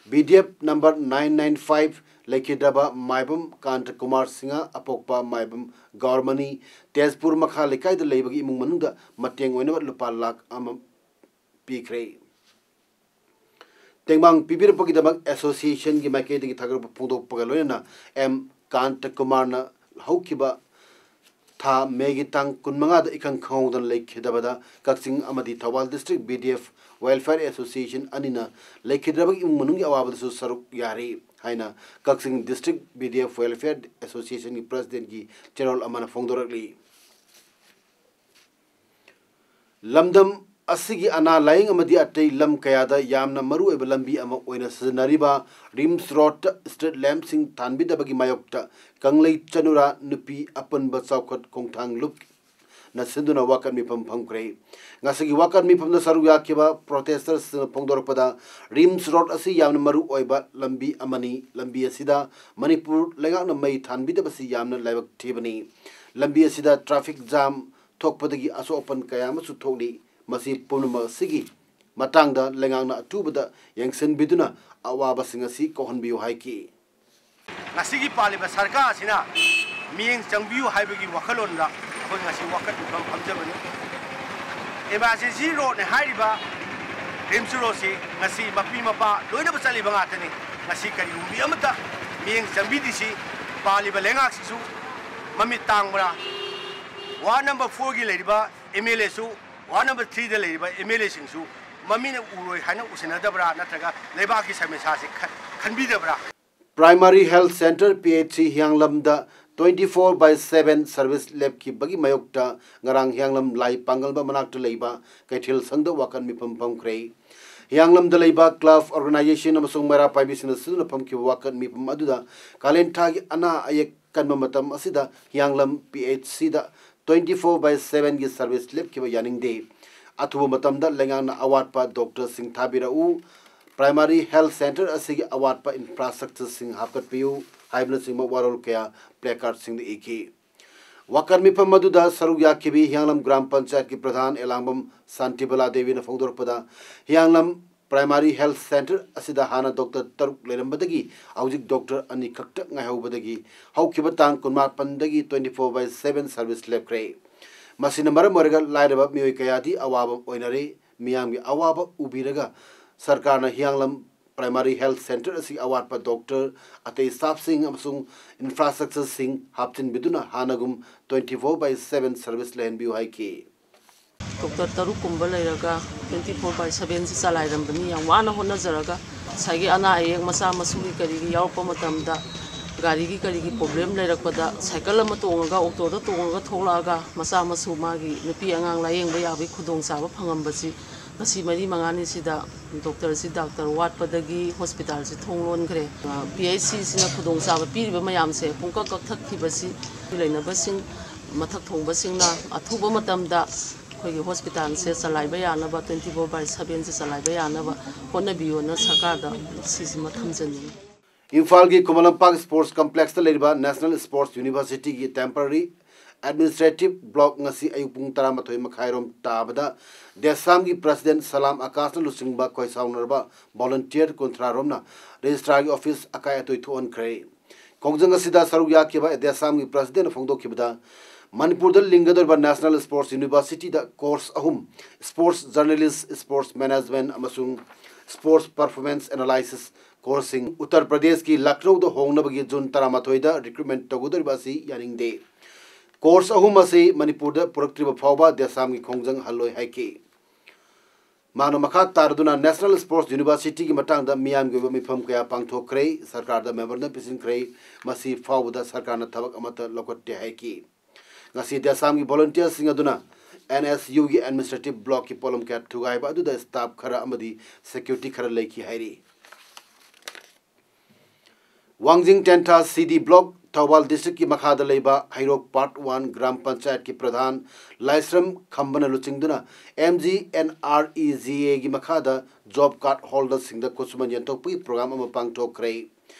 B D F number nine nine five ꯂꯩꯈꯤꯗ꯭ꯔꯕ ꯃꯥꯏꯕꯝ ꯀꯥꯟꯇ ꯀꯨꯃꯥꯔ ꯁꯤꯡꯍ, ꯑꯄꯣꯛꯄ ꯃꯥꯏꯕꯝ ꯒꯧꯔꯃꯅꯤ, ꯇꯦꯖꯄꯨꯔ ꯃꯈꯥ ꯂꯩꯀꯥꯏꯗ ꯂꯩꯕꯒꯤ ꯏꯃꯨꯡ ꯃꯅꯨꯡꯗ ꯃꯇꯦꯡ ꯑꯣꯏꯅꯕ ꯂꯨꯄꯥ ꯂꯥꯈ ꯑꯃ ꯄꯤꯈ꯭ꯔꯦ꯫ ꯇꯦꯡꯕꯥꯡ ꯄꯤꯕꯤꯔꯛꯄꯒꯤꯗꯃꯛ ꯑꯦꯁꯣꯁꯤꯌꯦꯁꯟꯒꯤ ꯃꯥꯏꯀꯩꯗꯒꯤ ꯊꯥꯒꯠꯄ ꯐꯣꯡꯗꯣꯛꯄꯒ ꯂꯣꯏꯅꯅ ꯑꯦꯝ ꯀꯥꯟꯇ ꯀꯨꯃꯥꯔꯅ ꯍꯧꯈꯤꯕ ꯊꯥ ꯃꯦꯒꯤ ꯇꯥꯡ ꯀꯨꯟꯃꯉꯥꯗ ꯏꯈꯪ ꯈꯪꯍꯧꯗꯅ ꯂꯩꯈꯤꯗꯕꯗ ꯀꯛꯆꯤꯡ ꯑꯃꯗꯤ Thoubal district B D F welfare association ꯑꯅꯤꯅ ꯂꯩꯈꯤꯗ꯭ꯔꯕꯒꯤ ꯏꯃꯨꯡ ꯃꯅꯨꯡꯒꯤ ꯑꯋꯥꯕꯗꯁꯨ ꯁꯔꯨꯛ ꯌꯥꯔꯤ ꯍꯥꯏꯅ Kakching district B D F welfare ꯑꯦꯁꯣꯁꯤꯌꯦꯁꯟꯒꯤ ꯄ꯭ꯔꯁꯤꯗꯦꯟꯒꯤ ꯆꯦꯔꯣꯜ ꯑꯃꯅ ꯐꯣꯡꯗꯣꯔꯛꯂꯤ꯫ ꯂꯝꯗꯝ ꯑꯁꯤꯒꯤ ꯑꯅꯥ ꯂꯥꯌꯦꯡ ꯑꯃꯗꯤ ꯑꯇꯩ ꯂꯝ ꯀꯌꯥꯗ ꯌꯥꯝꯅ ꯃꯔꯨꯑꯣꯏꯕ ꯂꯝꯕꯤ ꯑꯃ ꯑꯣꯏꯅ ꯁꯤꯖꯤꯟꯅꯔꯤꯕ ꯔꯤꯝꯁ ꯔꯣꯗꯇ ꯁ꯭ꯇ꯭ꯔꯤꯠ ꯂꯦꯝꯞꯁꯤꯡ ꯊꯥꯟꯕꯤꯗꯕꯒꯤ ꯃꯥꯌꯣꯛꯇ ꯀꯪꯂꯩ ꯆꯅꯨꯔꯥ ꯅꯨꯄꯤ ꯑꯄꯨꯟꯕ ꯆꯥꯎꯈꯠ ꯈꯣꯡꯊꯥꯡ ꯂꯨꯞꯅ ꯁꯤꯟꯗꯨꯅ ꯋꯥꯀꯠ ꯃꯤꯐꯝ ꯐꯝꯈ꯭ꯔꯦ꯫ ꯉꯁꯤꯒꯤ ꯋꯥꯀꯠ ꯃꯤꯐꯝꯗ ꯁꯔꯨꯛ ꯌꯥꯈꯤꯕ ꯄ꯭ꯔꯣꯇꯦꯁꯇꯔꯁꯤꯡꯅ ꯐꯣꯡꯗꯣꯔꯛꯄꯗ, ꯔꯤꯝꯁ ꯔꯣꯗ ꯑꯁꯤ ꯌꯥꯝꯅ ꯃꯔꯨ ꯑꯣꯏꯕ ꯂꯝꯕꯤ ꯑꯃꯅꯤ꯫ ꯂꯝꯕꯤ ꯑꯁꯤꯗ ꯃꯅꯤꯄꯨꯔ ꯂꯩꯉꯥꯛꯅ ꯃꯩ ꯊꯥꯟꯕꯤꯗꯕꯁꯤ ꯌꯥꯝꯅ ꯂꯥꯏꯕꯛ ꯊꯤꯕꯅꯤ꯫ ꯂꯝꯕꯤ ꯑꯁꯤꯗ ꯇ꯭ꯔꯥꯐꯤꯛ ꯖꯥꯝ ꯊꯣꯛꯄꯗꯒꯤ ꯑꯁꯣꯛ ꯑꯄꯟ ꯀꯌꯥ ꯑꯃꯁꯨ ꯊꯣꯛꯂꯤ꯫ ꯃꯁꯤ ꯄꯨꯝꯅꯃꯛ ꯑꯁꯤꯒꯤ ꯃꯇꯥꯡꯗ ꯂꯩꯉꯥꯛꯅ ꯑꯊꯨꯕꯗ ꯌꯦꯡꯁꯤꯟꯕꯤꯗꯨꯅ ꯑꯋꯥꯕꯁꯤꯡ ꯑꯁꯤ ꯀꯣꯛꯍꯟꯕꯤꯌꯨ ꯍꯥꯏꯈꯤ꯫ ꯉꯁꯤꯒꯤ ꯄꯥꯜꯂꯤꯕ ꯁꯔꯀꯥꯔ ꯑꯁꯤꯅ ꯃꯤꯠꯌꯦꯡ ꯆꯪꯕꯤꯌꯨ ꯍꯥꯏꯕꯒꯤ ꯋꯥꯈꯜꯂꯣꯟꯗ ꯑꯩꯈꯣꯏ ꯉꯁꯤ ꯋꯥꯀꯠ ꯃꯤꯐꯝ ꯐꯝꯖꯕꯅꯤ꯫ ꯏꯃꯥꯔꯖꯦꯟꯁꯤ ꯔꯣꯗꯅꯤ ꯍꯥꯏꯔꯤꯕ ꯔꯤꯝꯁ ꯔꯣꯗꯁꯤ ꯉꯁꯤ ꯃꯄꯤ ꯃꯄꯥ ꯂꯣꯏꯅꯃꯛ ꯆꯠꯂꯤꯕ ꯉꯥꯛꯇꯅꯤ꯫ ꯉꯁꯤ ꯀꯔꯤꯒꯨꯝꯕꯤ ꯑꯃꯠꯇ ꯃꯤꯠꯌꯦꯡ ꯆꯪꯕꯤꯗ꯭ꯔꯤꯁꯤ ꯄꯥꯜꯂꯤꯕ ꯂꯩꯉꯥꯛꯁꯤꯁꯨ ꯃꯃꯤꯠ ꯇꯥꯡꯕ꯭ꯔꯥ? ꯋꯥꯔꯗ ꯅꯝꯕꯔ ꯐꯣꯔꯒꯤ ꯂꯩꯔꯤꯕ ꯑꯦꯝ ꯑꯦꯜ ꯑꯦꯁꯨ, ꯋꯥꯔꯗ ꯅꯝꯕꯔ ꯊ꯭ꯔꯤꯗ ꯂꯩꯔꯤꯕ ꯑꯦꯝ ꯑꯦꯜ ꯑꯦꯁꯤꯡꯁꯨ ꯃꯃꯤꯠꯅ ꯎꯔꯣꯏ ꯍꯥꯏꯅ ꯎꯁꯤꯟꯅꯗꯕ꯭ꯔꯥ? ꯅꯠꯇ꯭ꯔꯒ ꯂꯩꯕꯥꯛꯀꯤ ꯁꯃꯁ꯭ꯌꯥꯁꯤ ꯈꯟ-, ꯈꯟꯕꯤꯗꯕ꯭ꯔꯥ? Primary health centre, P H C, ꯍꯤꯌꯥꯡꯂꯝꯗ twenty four by seven service ꯂꯦꯞꯈꯤꯕꯒꯤ ꯃꯥꯌꯣꯛꯇ ꯉꯔꯥꯡ ꯍꯤꯌꯥꯡꯂꯝ ꯂꯥꯏ ꯄꯥꯡꯒꯜꯕ ꯃꯅꯥꯛꯇ ꯂꯩꯕ ꯀꯩꯊꯦꯜ ꯁꯪꯗ ꯋꯥꯀꯠ ꯃꯤꯐꯝ ꯐꯝꯈ꯭ꯔꯦ꯫ ꯍꯤꯌꯥꯡꯂꯝꯗ ꯂꯩꯕ ꯀ꯭ꯂꯕ ꯑꯣꯔꯒꯅꯥꯏꯖꯦꯁꯟ ꯑꯃꯁꯨꯡ ꯃꯩꯔꯥ ꯄꯥꯏꯕꯤꯁꯤꯡꯅ ꯁꯤꯟꯗꯨꯅ ꯐꯝꯈꯤꯕ ꯋꯥꯀꯠ ꯃꯤꯐꯝ ꯑꯗꯨꯗ ꯀꯥꯂꯦꯟ ꯊꯥꯒꯤ ꯑꯅꯥ ꯑꯌꯦꯛ ꯀꯟꯕ ꯃꯇꯝ ꯑꯁꯤꯗ ꯍꯤꯌꯥꯡꯂꯝ ꯄꯤ ꯑꯩꯆ ꯁꯤꯗ twenty four by sevenꯒꯤ service ꯂꯦꯞꯈꯤꯕ ꯌꯥꯅꯤꯡꯗꯦ꯫ ꯑꯊꯨꯕ ꯃꯇꯝꯗ ꯂꯩꯉꯥꯛꯅ ꯑꯋꯥꯠꯄ ꯗꯣꯛꯇꯔꯁꯤꯡ ꯊꯥꯕꯤꯔꯛꯎ, ꯄ꯭ꯔꯥꯏꯃꯥꯔꯤ ꯍꯦꯜꯊ ꯁꯦꯟꯇꯔ ꯑꯁꯤꯒꯤ ꯑꯋꯥꯠꯄ ꯏꯟꯐ꯭ꯔꯥꯁ꯭ꯇ꯭ꯔꯛꯆꯔꯁꯤꯡ ꯍꯥꯞꯀꯠꯄꯤꯌꯨ ꯍꯥꯏꯕꯅꯆꯤꯡꯕ ꯋꯥꯔꯣꯜ ꯀꯌꯥ ꯄ꯭ꯂꯦꯀꯥꯔꯗꯁꯤꯡꯗ ꯏꯈꯤ꯫ ꯋꯥꯀꯠ ꯃꯤꯐꯝ ꯑꯗꯨꯗ ꯁꯔꯨꯛ ꯌꯥꯈꯤꯕꯤ ꯍꯤꯌꯥꯡꯂꯝ ꯒ꯭ꯔꯥꯝ ꯄꯟꯆꯥꯌꯠꯀꯤ ꯄ꯭ꯔꯙꯥꯟ ꯑꯦꯂꯥꯡꯕꯝ ꯁꯥꯟꯇꯤꯕꯂꯥ ꯗꯦꯕꯤꯅ ꯐꯣꯡꯗꯣꯔꯛꯄꯗ, ꯍꯤꯌꯥꯡꯂꯝ Primary Health Centre ꯑꯁꯤꯗ ꯍꯥꯟꯅ ꯗꯣꯛꯇꯔ ꯇꯔꯨꯛ ꯂꯩꯔꯝꯕꯗꯒꯤ ꯍꯧꯖꯤꯛ ꯗꯣꯛꯇꯔ ꯑꯅꯤ ꯈꯛꯇ ꯉꯥꯏꯍꯧꯕꯗꯒꯤ ꯍꯧꯈꯤꯕ ꯇꯥꯡ ꯀꯨꯟꯃꯥꯄꯟꯗꯒꯤ twenty four by seven service ꯂꯦꯞꯈ꯭ꯔꯦ꯫ ꯃꯁꯤꯅ ꯃꯔꯝ ꯑꯣꯏꯔꯒ ꯂꯥꯏꯔꯕ ꯃꯤꯑꯣꯏ ꯀꯌꯥꯗꯤ ꯑꯋꯥꯕ ꯑꯣꯏꯅꯔꯦ꯫ ꯃꯤꯌꯥꯝꯒꯤ ꯑꯋꯥꯕ ꯎꯕꯤꯔꯒ ꯁꯔꯀꯥꯔꯅ ꯍꯤꯌꯥꯡꯂꯝ Primary Health Centre ꯑꯁꯤꯒꯤ ꯑꯋꯥꯠꯄ ꯗꯣꯛꯇꯔ, ꯑꯇꯩ staffꯁꯤꯡ ꯑꯃꯁꯨꯡ infrastructureꯁꯤꯡ ꯍꯥꯞꯆꯤꯟꯕꯤꯗꯨꯅ ꯍꯥꯟꯅꯒꯨꯝ twenty four by seven service ꯂꯩꯍꯟꯕꯤꯌꯨ ꯍꯥꯏꯈꯤ꯫ ꯗꯣꯛꯇꯔ ꯇꯔꯨꯛ ꯀꯨꯝꯕ ꯂꯩꯔꯒ twenty four by sevenꯁꯤ ꯆꯂꯥꯏꯔꯝꯕꯅꯤ꯫ ꯌꯥꯝ ꯋꯥꯅ ꯍꯣꯠꯅꯖꯔꯒ ꯉꯁꯥꯏꯒꯤ ꯑꯅꯥ ꯑꯌꯦꯛ ꯃꯆꯥ ꯃꯁꯨꯒꯤ ꯀꯔꯤꯒꯤ ꯌꯥꯎꯔꯛꯄ ꯃꯇꯝꯗ, ꯒꯥꯔꯤꯒꯤ ꯀꯔꯤꯒꯤ problem ꯂꯩꯔꯛꯄꯗ, ꯁꯥꯏꯀꯜ ꯑꯃ ꯇꯣꯡꯉꯒ, ꯑꯣꯇꯣꯗ ꯇꯣꯡꯉꯒ ꯊꯣꯛꯂꯛꯑꯒ ꯃꯆꯥ ꯃꯁꯨ ꯃꯥꯒꯤ ꯅꯨꯄꯤ ꯑꯉꯥꯡ ꯂꯥꯌꯦꯡꯕ ꯌꯥꯕꯒꯤ ꯈꯨꯗꯣꯡꯆꯥꯕ ꯐꯪꯉꯝꯕꯁꯤ ꯉꯁꯤ ꯃꯔꯤ ꯃꯉꯥꯅꯤꯁꯤꯗ ꯗꯣꯛꯇꯔꯁꯤ ꯗꯥꯛꯇꯔ ꯋꯥꯠꯄꯗꯒꯤ ꯍꯣꯁꯄꯤꯇꯥꯜꯁꯤ ꯊꯣꯡ ꯂꯣꯟꯈ꯭ꯔꯦ꯫ ꯄꯤ ꯑꯩꯆ ꯁꯤꯁꯤꯅ ꯈꯨꯗꯣꯡꯆꯥꯕ ꯄꯤꯔꯤꯕ ꯃꯌꯥꯝꯁꯦ ꯄꯨꯡꯀꯛ ꯀꯛꯊꯠꯈꯤꯕꯁꯤ ꯂꯩꯅꯕꯁꯤꯡ, ꯃꯊꯛ ꯊꯣꯡꯕꯁꯤꯡꯅ ꯑꯊꯨꯕ ꯃꯇꯝꯗ ꯑꯩꯈꯣꯏꯒꯤ ꯍꯣꯁꯄꯤꯇꯥꯜꯁꯦ ꯆꯂꯥꯏꯕ ꯌꯥꯅꯕ, twenty four by sevenꯁꯦ ꯆꯂꯥꯏꯕ ꯌꯥꯅꯕ ꯍꯣꯠꯅꯕꯤꯌꯣꯅ ꯁꯔꯀꯥꯔꯗ ꯁꯤꯁꯤꯃ ꯊꯝꯖꯅꯤꯡꯉꯤ꯫ ꯏꯝꯐꯥꯜꯒꯤ ꯈꯨꯃꯟ ꯂꯝꯄꯥꯛ Sports Complexꯇ ꯂꯩꯔꯤꯕ National Sports Universityꯒꯤ temporary administrative block ꯉꯁꯤ ꯑꯌꯨꯛ ꯄꯨꯡ ꯇꯔꯥꯃꯥꯊꯣꯏ ꯃꯈꯥꯏꯔꯣꯝ ꯇꯥꯕꯗ ꯗꯦꯁꯥꯝꯒꯤ president ꯁꯂꯥꯝ ꯑꯀꯥꯁꯅ ꯂꯨꯆꯤꯡꯕ ꯈꯣꯏꯁꯥꯎꯅꯔꯕ volunteer ꯀꯨꯟꯊ꯭ꯔꯥ ꯔꯣꯝꯅ registrarꯒꯤ office ꯑꯀꯥꯏ ꯑꯇꯣꯏ ꯊꯣꯛꯍꯟꯈ꯭ꯔꯦ꯫ ꯈꯣꯡꯖꯪ ꯑꯁꯤꯗ ꯁꯔꯨꯛ ꯌꯥꯈꯤꯕ ꯗꯦꯁꯥꯝꯒꯤ presidentꯅ ꯐꯣꯡꯗꯣꯛꯈꯤꯕꯗ, ꯃꯅꯤꯄꯨꯔꯗ ꯂꯤꯡꯒꯗꯧꯔꯤꯕ National Sports Universityꯗ course ꯑꯍꯨꯝ, Sports Journalist, Sports Management ꯑꯃꯁꯨꯡ Sports Performance Analysis courseꯁꯤꯡ ꯎꯠꯇꯔ ꯄ꯭ꯔꯗꯦꯁꯀꯤ ꯂꯈꯅꯧꯗ ꯍꯣꯡꯅꯕꯒꯤ ꯖꯨꯟ ꯇꯔꯥꯃꯥꯊꯣꯏꯗ recruitment ꯇꯧꯒꯗꯧꯔꯤꯕ ꯑꯁꯤ ꯌꯥꯅꯤꯡꯗꯦ꯫ Course ꯑꯍꯨꯝ ꯑꯁꯤ ꯃꯅꯤꯄꯨꯔꯗ ꯄꯨꯔꯛꯇ꯭ꯔꯤꯕ ꯐꯥꯎꯕ ꯗꯦꯁꯥꯝꯒꯤ ꯈꯣꯡꯖꯪ ꯍꯜꯂꯣꯏ ꯍꯥꯏꯈꯤ꯫ ꯃꯍꯥꯛꯅ ꯃꯈꯥ ꯇꯥꯔꯗꯨꯅ National Sports Universityꯒꯤ ꯃꯇꯥꯡꯗ ꯃꯤꯌꯥꯝꯒꯤ ꯑꯣꯏꯕ ꯃꯤꯐꯝ ꯀꯌꯥ ꯄꯥꯡꯊꯣꯛꯈ꯭ꯔꯦ, ꯁꯔꯀꯥꯔꯗ memorandum ꯄꯤꯁꯤꯟꯈ꯭ꯔꯦ, ꯃꯁꯤ ꯐꯥꯎꯕꯗ ꯁꯔꯀꯥꯔꯅ ꯊꯕꯛ ꯑꯃꯠꯇ ꯂꯧꯈꯠꯇꯦ ꯍꯥꯏꯈꯤ꯫ ꯉꯁꯤ ꯗꯦꯁꯥꯝꯒꯤ volunteerꯁꯤꯡ ꯑꯗꯨꯅ N S Uꯒꯤ administrative blockꯀꯤ ꯄꯣꯠꯂꯝ ꯀꯌꯥ ꯊꯨꯒꯥꯏꯕ ꯑꯗꯨꯗ staff ꯈꯔ ꯑꯃꯗꯤ security ꯈꯔ ꯂꯩꯈꯤ ꯍꯥꯏꯔꯤ꯫ ꯋꯥꯡꯖꯤꯡ ꯇꯦꯟꯊꯥ C D block, ꯊꯧꯕꯥꯜ districtꯀꯤ ꯃꯈꯥꯗ ꯂꯩꯕ ꯍꯩꯔꯣꯛ Part One ꯒ꯭ꯔꯥꯝ ꯄꯟꯆꯥꯌꯠꯀꯤ ꯄ꯭ꯔꯙꯥꯟ ꯂꯥꯏꯁ꯭ꯔꯝ ꯈꯝꯕꯅ ꯂꯨꯆꯤꯡꯗꯨꯅ M G N R E G Aꯒꯤ ꯃꯈꯥꯗ job card holderꯁꯤꯡꯗ ꯈꯨꯠꯁꯨꯃꯟ ꯌꯦꯟꯊꯣꯛꯄꯒꯤ program ꯑꯃ ꯄꯥꯡꯊꯣꯛꯈ꯭ꯔꯦ꯫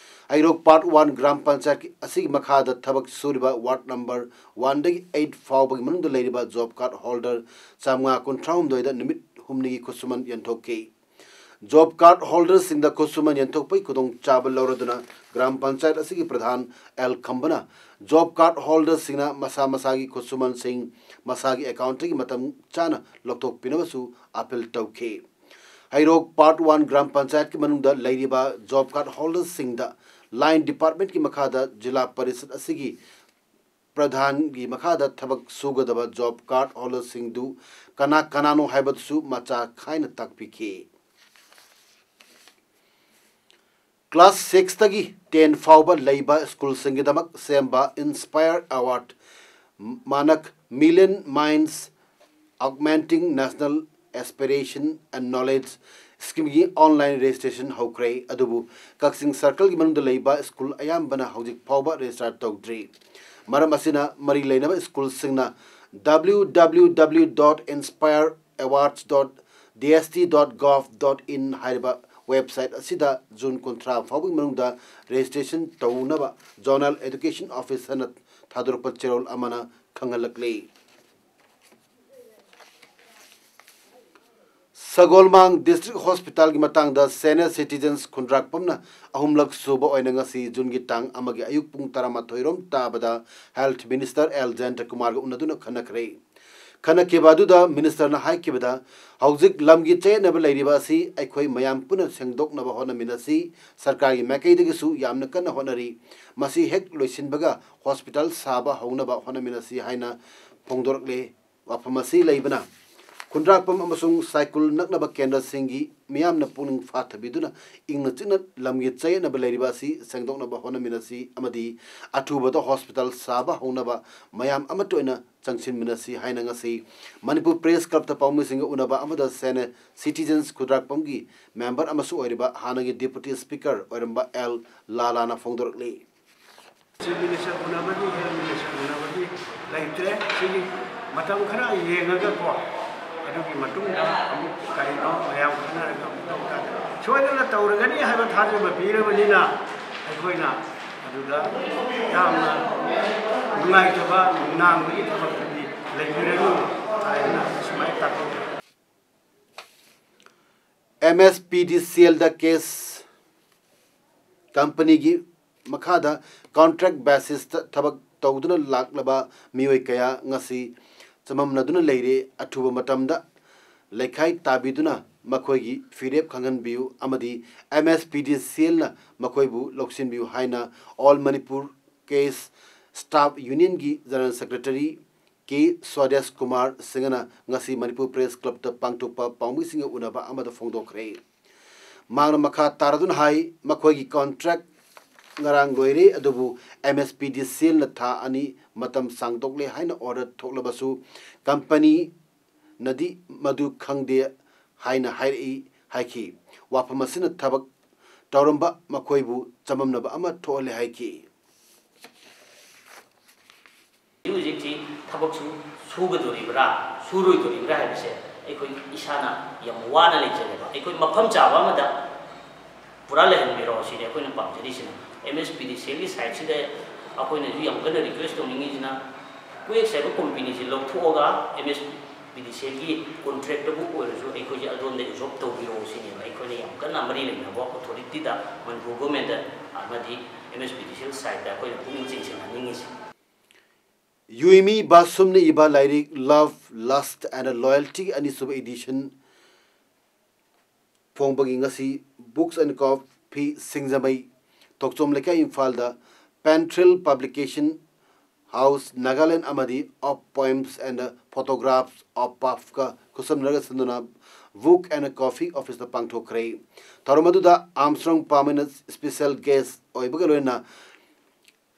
ꯍꯩꯔꯣꯛ Part One ꯒ꯭ꯔꯥꯝ ꯄꯟꯆꯥꯌꯠ ꯑꯁꯤꯒꯤ ꯃꯈꯥꯗ ꯊꯕꯛ ꯁꯨꯔꯤꯕ ward number oneꯗꯒꯤ eight ꯐꯥꯎꯕꯒꯤ ꯃꯅꯨꯡꯗ ꯂꯩꯔꯤꯕ job card holder ꯆꯥꯃꯉꯥ ꯀꯨꯟꯊ꯭ꯔꯥꯍꯨꯝꯗꯣꯏꯗ ꯅꯨꯃꯤꯠ ꯍꯨꯝꯅꯤꯒꯤ ꯈꯨꯠꯁꯨꯃꯟ ꯌꯦꯟꯊꯣꯛꯈꯤ꯫ ꯖꯣꯕ ꯀꯥꯔꯗ ꯍꯣꯜꯗꯔꯁꯤꯡꯗ ꯈꯨꯠꯁꯨꯃꯟ ꯌꯦꯟꯊꯣꯛꯄꯒꯤ ꯈꯨꯗꯣꯡꯆꯥꯕ ꯂꯧꯔꯗꯨꯅ ꯒ꯭ꯔꯥꯝ ꯄꯟꯆꯥꯌꯠ ꯑꯁꯤꯒꯤ ꯄ꯭ꯔꯙꯥꯟ ꯑꯦꯜ ꯈꯝꯕꯅ ꯖꯣꯕ ꯀꯥꯔꯗ ꯍꯣꯜꯗꯔꯁꯤꯡꯅ ꯃꯁꯥ ꯃꯁꯥꯒꯤ ꯈꯨꯠꯁꯨꯃꯟꯁꯤꯡ ꯃꯁꯥꯒꯤ ꯑꯦꯀꯥꯎꯟꯠꯇꯒꯤ ꯃꯇꯝ ꯆꯥꯅ ꯂꯧꯊꯣꯛꯄꯤꯅꯕꯁꯨ ꯑꯥꯄꯤꯜ ꯇꯧꯈꯤ꯫ ꯍꯩꯔꯣꯛ ꯄꯥꯔꯠ ꯋꯥꯟ ꯒ꯭ꯔꯥꯝ ꯄꯟꯆꯥꯌꯠꯀꯤ ꯃꯅꯨꯡꯗ ꯂꯩꯔꯤꯕ ꯖꯣꯕ ꯀꯥꯔꯗ ꯍꯣꯜꯗꯔꯁꯤꯡꯗ ꯂꯥꯏꯟ ꯗꯤꯄꯥꯔꯠꯃꯦꯟꯠꯀꯤ ꯃꯈꯥꯗ ꯖꯤꯂꯥ ꯄꯔꯤꯁꯠ ꯑꯁꯤꯒꯤ ꯄ꯭ꯔꯙꯥꯟꯒꯤ ꯃꯈꯥꯗ ꯊꯕꯛ ꯁꯨꯒꯗꯕ ꯖꯣꯕ ꯀꯥꯔꯗ ꯍꯣꯜꯗꯔꯁꯤꯡꯗꯨ ꯀꯅꯥ ꯀꯅꯥꯅꯣ ꯍꯥꯏꯕꯗꯨꯁꯨ ꯃꯆꯥ ꯈꯥꯏꯅ ꯇꯥꯛꯄꯤꯈꯤ꯫ ꯀ꯭ꯂꯥꯁ ꯁꯤꯛꯁꯇꯒꯤ ꯇꯦꯟ ꯐꯥꯎꯕ ꯂꯩꯕ ꯁ꯭ꯀꯨꯜꯁꯤꯡꯒꯤꯗꯃꯛ ꯁꯦꯝꯕ INSPIRE award MANAK million minds augmenting national aspiration and knowledge ꯁ꯭ꯀꯤꯝꯒꯤ ꯑꯣꯟꯂꯥꯏꯟ ꯔꯦꯖꯤꯁꯇ꯭ꯔꯦꯁꯟ ꯍꯧꯈ꯭ꯔꯦ꯫ ꯑꯗꯨꯕꯨ ꯀꯛꯆꯤꯡ ꯁꯔꯀꯜꯒꯤ ꯃꯅꯨꯡꯗ ꯂꯩꯕ ꯁ꯭ꯀꯨꯜ ꯑꯌꯥꯝꯕꯅ ꯍꯧꯖꯤꯛ ꯐꯥꯎꯕ ꯔꯦꯖꯤꯁꯇꯥꯔ ꯇꯧꯗ꯭ꯔꯤ꯫ ꯃꯔꯝ ꯑꯁꯤꯅ ꯃꯔꯤ ꯂꯩꯅꯕ ꯁ꯭ꯀꯨꯜꯁꯤꯡꯅ W W W dot inspire awards dot D S T dot gov dot in ꯍꯥꯏꯔꯤꯕ ꯋꯦꯕꯁꯥꯏꯠ ꯑꯁꯤꯗ ꯖꯨꯟ ꯀꯨꯟꯊ꯭ꯔꯥ ꯐꯥꯎꯕꯒꯤ ꯃꯅꯨꯡꯗ ꯔꯦꯖꯤꯁꯇ꯭ꯔꯦꯁꯟ ꯇꯧꯅꯕ ꯖꯣꯅꯦꯜ ꯑꯦꯗꯨꯀꯦꯁꯟ ꯑꯣꯐꯤꯁꯔꯅ ꯊꯥꯗꯣꯔꯛꯄ ꯆꯦꯔꯣꯜ ꯑꯃꯅ ꯈꯪꯍꯜꯂꯛꯂꯤ꯫ ꯁꯒꯣꯜꯃꯥꯡ ꯗꯤꯁꯇ꯭ꯔꯤꯛ ꯍꯣꯁꯄꯤꯇꯥꯜꯒꯤ ꯃꯇꯥꯡꯗ ꯁꯦꯅꯤꯌꯔ ꯁꯤꯇꯤꯖꯟꯁ ꯈꯨꯟꯗ꯭ꯔꯥꯛꯄꯝꯅ ꯑꯍꯨꯝꯂꯛ ꯁꯨꯕ ꯑꯣꯏꯅ ꯉꯁꯤ ꯖꯨꯟꯒꯤ ꯇꯥꯡ ꯑꯃꯒꯤ ꯑꯌꯨꯛ ꯄꯨꯡ ꯇꯔꯥꯃꯥꯊꯣꯏ ꯔꯣꯝ ꯇꯥꯕꯗ ꯍꯦꯜꯊ ꯃꯤꯅꯤꯁꯇꯔ ꯑꯦꯜ ꯖꯌꯟꯇꯀꯨꯃꯥꯔꯒ ꯎꯅꯗꯨꯅ ꯈꯟꯅꯈ꯭ꯔꯦ꯫ ꯈꯟꯅꯈꯤꯕ ꯑꯗꯨꯗ ꯃꯤꯅꯤꯁꯇꯔꯅ ꯍꯥꯏꯈꯤꯕꯗ, ꯍꯧꯖꯤꯛ ꯂꯝꯒꯤ ꯆꯌꯦꯠꯅꯕ ꯂꯩꯔꯤꯕ ꯑꯁꯤ ꯑꯩꯈꯣꯏ ꯃꯌꯥꯝ ꯄꯨꯟꯅ ꯁꯦꯡꯗꯣꯛꯅꯕ ꯍꯣꯠꯅꯃꯤꯟꯅꯁꯤ꯫ ꯁꯔꯀꯥꯔꯒꯤ ꯃꯥꯏꯀꯩꯗꯒꯤꯁꯨ ꯌꯥꯝꯅ ꯀꯟꯅ ꯍꯣꯠꯅꯔꯤ꯫ ꯃꯁꯤ ꯍꯦꯛ ꯂꯣꯏꯁꯤꯟꯕꯒ ꯍꯣꯁꯄꯤꯇꯥꯜ ꯁꯥꯕ ꯍꯧꯅꯕ ꯍꯣꯠꯅꯃꯤꯟꯅꯁꯤ ꯍꯥꯏꯅ ꯐꯣꯡꯗꯣꯔꯛꯂꯦ꯫ ꯋꯥꯐꯝ ꯑꯁꯤ ꯂꯩꯕꯅ ꯈꯨꯟꯗ꯭ꯔꯥꯛꯄꯝ ꯑꯃꯁꯨꯡ ꯁꯥꯏꯀꯨꯜ ꯅꯛꯅꯕ ꯀꯦꯟꯗ꯭ꯔꯁꯤꯡꯒꯤ ꯃꯤꯌꯥꯝꯅ ꯄꯨꯛꯅꯤꯡ ꯐꯥꯊꯕꯤꯗꯨꯅ ꯏꯪꯅ ꯆꯤꯛꯅ ꯂꯝꯒꯤ ꯆꯌꯦꯠꯅꯕ ꯂꯩꯔꯤꯕ ꯑꯁꯤ ꯁꯦꯡꯗꯣꯛꯅꯕ ꯍꯣꯠꯅꯃꯤꯟꯅꯁꯤ ꯑꯃꯗꯤ ꯑꯊꯨꯕꯗ ꯍꯣꯁꯄꯤꯇꯥꯜ ꯁꯥꯕ ꯍꯧꯅꯕ ꯃꯌꯥꯝ ꯑꯃꯠꯇ ꯑꯣꯏꯅ ꯆꯪꯁꯤꯟꯃꯤꯟꯅꯁꯤ ꯍꯥꯏꯅ ꯉꯁꯤ ꯃꯅꯤꯄꯨꯔ ꯄ꯭ꯔꯦꯁ ꯀ꯭ꯂꯕꯇ ꯄꯥꯎꯃꯤꯁꯤꯡꯒ ꯎꯅꯕ ꯑꯃꯗ ꯁꯦꯅꯤꯌꯔ ꯁꯤꯇꯤꯖꯟꯁ ꯈꯨꯟꯗ꯭ꯔꯥꯛꯄꯝꯒꯤ ꯃꯦꯝꯕꯔ ꯑꯃꯁꯨ ꯑꯣꯏꯔꯤꯕ ꯍꯥꯟꯅꯒꯤ ꯗꯤꯄꯨꯇꯤ ꯁ꯭ꯄꯤꯀꯔ ꯑꯣꯏꯔꯝꯕ ꯑꯦꯜ ꯂꯥꯂꯥꯅ ꯐꯣꯡꯗꯣꯔꯛꯂꯤ꯫ ꯆꯤꯐ ꯃꯤꯅꯤꯁꯇꯔ ꯎꯅꯕꯒꯤ, ꯍꯦꯜꯊ ꯃꯤꯅꯤꯁꯇꯔ ꯎꯅꯕꯒꯤ ꯂꯩꯇ꯭ꯔꯦ꯫ ꯁꯤꯒꯤ ꯃꯇꯝ ꯈꯔ ꯌꯦꯡꯉꯒꯀꯣ, ꯑꯗꯨꯒꯤ ꯃꯇꯨꯡꯗ ꯑꯃꯨꯛ ꯀꯔꯤꯅꯣ ꯃꯌꯥꯝ ꯈꯟꯅꯔꯒ ꯑꯃꯨꯛ ꯇꯧ ꯇꯥꯔꯦ꯫ ꯁꯣꯏꯗꯅ ꯇꯧꯔꯒꯅꯤ ꯍꯥꯏꯕ ꯊꯥꯖꯕ ꯄꯤꯔꯕꯅꯤꯅ ꯑꯩꯈꯣꯏꯅ ꯑꯗꯨꯗ ꯌꯥꯝꯅ ꯅꯨꯡꯉꯥꯏꯇꯕ ꯅꯨꯡꯅꯥꯡꯕꯒꯤ ꯊꯕꯛꯇꯨꯗꯤ ꯂꯩꯕꯤꯔꯅꯨ ꯍꯥꯏꯅ ꯁꯨꯃꯥꯏꯅ ꯇꯥꯛꯄꯤꯔꯦ꯫ ꯑꯦꯝ ꯑꯦꯁ ꯄꯤ ꯗꯤ ꯁꯤ ꯑꯦꯜꯗ ꯀꯦꯁ ꯀꯝꯄꯅꯤꯒꯤ ꯃꯈꯥꯗ ꯀꯣꯟꯇ꯭ꯔꯦꯛ ꯕꯦꯁꯤꯁꯇ ꯊꯕꯛ ꯇꯧꯗꯨꯅ ꯂꯥꯛꯂꯕ ꯃꯤꯑꯣꯏ ꯀꯌꯥ ꯉꯁꯤ ꯆꯃꯝꯅꯗꯨꯅ ꯂꯩꯔꯦ꯫ ꯑꯊꯨꯕ ꯃꯇꯝꯗ ꯂꯩꯈꯥꯏ ꯇꯥꯕꯤꯗꯨꯅ ꯃꯈꯣꯏꯒꯤ ꯐꯤꯔꯦꯞ ꯈꯪꯍꯟꯕꯤꯌꯨ ꯑꯃꯗꯤ ꯑꯦꯝ ꯑꯦꯁ ꯄꯤ ꯗꯤ ꯁꯤ ꯑꯦꯜꯅ ꯃꯈꯣꯏꯕꯨ ꯂꯧꯁꯤꯟꯕꯤꯌꯨ ꯍꯥꯏꯅ ꯑꯣꯜ ꯃꯅꯤꯄꯨꯔ ꯀꯦꯁ ꯁ꯭ꯇꯥꯐ ꯌꯨꯅꯤꯌꯟꯒꯤ general secretary K Swadesh Kumar ꯁꯤꯡꯍꯅ ꯉꯁꯤ ꯃꯅꯤꯄꯨꯔ ꯄ꯭ꯔꯦꯁ ꯀ꯭ꯂꯕꯇ ꯄꯥꯡꯊꯣꯛꯄ ꯄꯥꯎꯃꯤꯁꯤꯡꯒ ꯎꯅꯕ ꯑꯃꯗ ꯐꯣꯡꯗꯣꯛꯈ꯭ꯔꯦ꯫ ꯃꯍꯥꯛꯅ ꯃꯈꯥ ꯇꯥꯔꯗꯨꯅ ꯍꯥꯏ, ꯃꯈꯣꯏꯒꯤ ꯀꯣꯟꯇ꯭ꯔꯦꯛ ꯉꯔꯥꯡ ꯂꯣꯏꯔꯦ, ꯑꯗꯨꯕꯨ ꯑꯦꯝ ꯑꯦꯁ ꯄꯤ ꯗꯤ ꯁꯤ ꯑꯦꯜꯅ ꯊꯥ ꯑꯅꯤ ꯃꯇꯝ ꯁꯥꯡꯗꯣꯛꯂꯦ ꯍꯥꯏꯅ ꯑꯣꯔꯗꯔ ꯊꯣꯛꯂꯕꯁꯨ ꯀꯝꯄꯅꯤꯅꯗꯤ ꯃꯗꯨ ꯈꯪꯗꯦ ꯍꯥꯏꯅ ꯍꯥꯏꯔꯛꯏ ꯍꯥꯏꯈꯤ꯫ ꯋꯥꯐꯝ ꯑꯁꯤꯅ ꯊꯕꯛ ꯇꯧꯔꯝꯕ ꯃꯈꯣꯏꯕꯨ ꯆꯃꯝꯅꯕ ꯑꯃ ꯊꯣꯛꯍꯜꯂꯦ ꯍꯥꯏꯈꯤ꯫ ꯍꯧꯖꯤꯛ ꯍꯧꯖꯤꯛꯁꯤ ꯊꯕꯛꯁꯨ ꯁꯨꯒꯗꯣꯔꯤꯕ꯭ꯔꯥ, ꯁꯨꯔꯣꯏꯗꯣꯔꯤꯕ꯭ꯔꯥ ꯍꯥꯏꯕꯁꯦ ꯑꯩꯈꯣꯏ ꯏꯁꯥꯅ ꯌꯥꯝ ꯋꯥꯅ ꯂꯩꯖꯔꯦꯕ꯫ ꯑꯩꯈꯣꯏ ꯃꯐꯝ ꯆꯥꯕ ꯑꯃꯗ ꯄꯨꯔꯥ ꯂꯩꯍꯟꯕꯤꯔꯣ ꯁꯤꯅꯤ ꯑꯩꯈꯣꯏꯅ ꯄꯥꯝꯖꯔꯤꯁꯤꯅ꯫ ꯑꯦꯝ ꯑꯦꯁ ꯄꯤ ꯗꯤ ꯁꯤ ꯑꯦꯜꯒꯤ ꯁꯥꯏꯠꯁꯤꯗ ꯑꯩꯈꯣꯏꯅꯁꯨ ꯌꯥꯝ ꯀꯟꯅ ꯔꯤꯀ꯭ꯋꯦꯁ ꯇꯧꯅꯤꯡꯉꯤꯁꯤꯅ, ꯀ꯭ꯋꯦꯛꯁ ꯍꯥꯏꯕ ꯀꯣꯝꯄꯦꯅꯤꯁꯤ ꯂꯧꯊꯣꯛꯑꯒ ꯑꯦꯝ ꯑꯦꯁ ꯄꯤ ꯗꯤ ꯁꯤ ꯑꯦꯜꯒꯤ ꯀꯣꯟꯇ꯭ꯔꯦꯛꯇꯕꯨ ꯑꯣꯏꯔꯁꯨ ꯑꯩꯈꯣꯏꯁꯦ ꯑꯗꯣꯝꯗ ꯑꯦꯕꯖꯣꯔꯕ ꯇꯧꯕꯤꯔꯛꯑꯣ ꯁꯤꯅꯦꯕ꯫ ꯑꯩꯈꯣꯏꯅ ꯌꯥꯝ ꯀꯟꯅ ꯃꯔꯤ ꯂꯩꯅꯕ ꯑꯣꯊꯣꯔꯤꯇꯤꯗ, ꯃꯅꯤꯄꯨꯔ ꯒꯣꯔꯃꯦꯟꯗ ꯑꯃꯗꯤ ꯑꯦꯝ ꯑꯦꯁ ꯄꯤ ꯗꯤ ꯁꯤ ꯑꯦꯜ ꯁꯥꯏꯠꯇ ꯑꯩꯈꯣꯏꯅ ꯄꯨꯛꯅꯤꯡ ꯆꯤꯡꯁꯤꯟꯍꯟꯅꯤꯡꯉꯤꯁꯤ꯫ ꯌꯨꯏꯃꯤ ꯕꯥꯁꯨꯝꯅ ꯏꯕ ꯂꯥꯏꯔꯤꯛ Love, Lust and Loyalty ꯑꯅꯤꯁꯨꯕ ꯏꯗꯤꯁꯟ ꯐꯣꯡꯕꯒꯤ ꯉꯁꯤ Books and Coffee ꯁꯤꯡꯖꯃꯩ, ꯊꯣꯛꯆꯣꯝ ꯂꯩꯀꯥꯏ, ꯏꯝꯐꯥꯜꯗ ꯄꯦꯟꯊ꯭ꯔꯤꯜ ꯄꯕ꯭ꯂꯤꯀꯦꯁꯟ ꯍꯥꯎꯁ ꯅꯥꯒꯥꯂꯦꯟ ꯑꯃꯗꯤ Of Poems and Photographs of Puffꯀ ꯈꯨꯠꯁꯝꯅꯔꯒ ꯁꯤꯟꯗꯨꯅ Book and Coffee officeꯇ ꯄꯥꯡꯊꯣꯛꯈ꯭ꯔꯦ꯫ ꯊꯧꯔꯝ ꯑꯗꯨꯗ ꯑꯥꯝꯁ꯭ꯔꯣꯡ ꯄꯥꯃꯩꯅ ꯁ꯭ꯄꯦꯁꯦꯜ ꯒꯦꯁ ꯑꯣꯏꯕꯒ ꯂꯣꯏꯅꯅ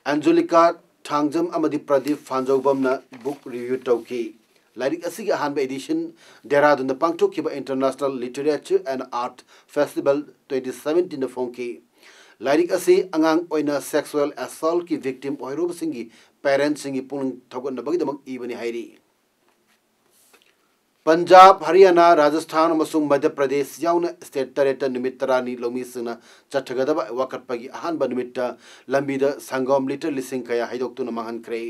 ꯑꯦꯟꯖꯣꯂꯤꯀꯥ ꯊꯥꯡꯖꯝ ꯑꯃꯗꯤ ꯄ꯭ꯔꯗꯤꯞ ꯐꯥꯟꯖꯧꯕꯝꯅ ꯕꯨꯛ ꯔꯤꯚ꯭ꯌꯨ ꯇꯧꯈꯤ꯫ ꯂꯥꯏꯔꯤꯛ ꯑꯁꯤꯒꯤ ꯑꯍꯥꯟꯕ ꯏꯗꯤꯁꯟ ꯗꯦꯍꯔꯥꯗꯨꯟꯗ ꯄꯥꯡꯊꯣꯛꯈꯤꯕ International Literature and Art Festival twenty seventeenꯗ ꯐꯣꯡꯈꯤ꯫ ꯂꯥꯏꯔꯤꯛ ꯑꯁꯤ ꯑꯉꯥꯡ ꯑꯣꯏꯅ ꯁꯦꯛꯁꯨꯑꯦꯜ ꯑꯦꯁꯣꯜꯠꯀꯤ ꯚꯤꯛꯇꯤꯝ ꯑꯣꯏꯍꯧꯔꯕꯁꯤꯡꯒꯤ ꯄꯦꯔꯦꯟꯠꯁꯤꯡꯒꯤ ꯄꯨꯛꯅꯤꯡ ꯊꯧꯒꯠꯅꯕꯒꯤꯗꯃꯛ ꯏꯕꯅꯤ ꯍꯥꯏꯔꯤ꯫ ꯄꯟꯖꯥꯕ, ꯍꯔꯤꯌꯥꯅꯥ, ꯔꯥꯖꯁꯊꯥꯟ ꯑꯃꯁꯨꯡ ꯃꯙ꯭ꯌ ꯄ꯭ꯔꯗꯦꯁ ꯌꯥꯎꯅ ꯁ꯭ꯇꯦꯠ ꯇꯔꯦꯠꯇ ꯅꯨꯃꯤꯠ ꯇꯔꯥꯅꯤ ꯂꯧꯃꯤꯁꯤꯡꯅ ꯆꯠꯊꯒꯗꯕ ꯋꯥꯀꯠꯄꯒꯤ ꯑꯍꯥꯟꯕ ꯅꯨꯃꯤꯠꯇ ꯂꯝꯕꯤꯗ ꯁꯪꯒꯣꯝ ꯂꯤꯇꯔ ꯂꯤꯁꯤꯡ ꯀꯌꯥ ꯍꯩꯗꯣꯛꯇꯨꯅ ꯃꯥꯡꯍꯟꯈ꯭ꯔꯦ꯫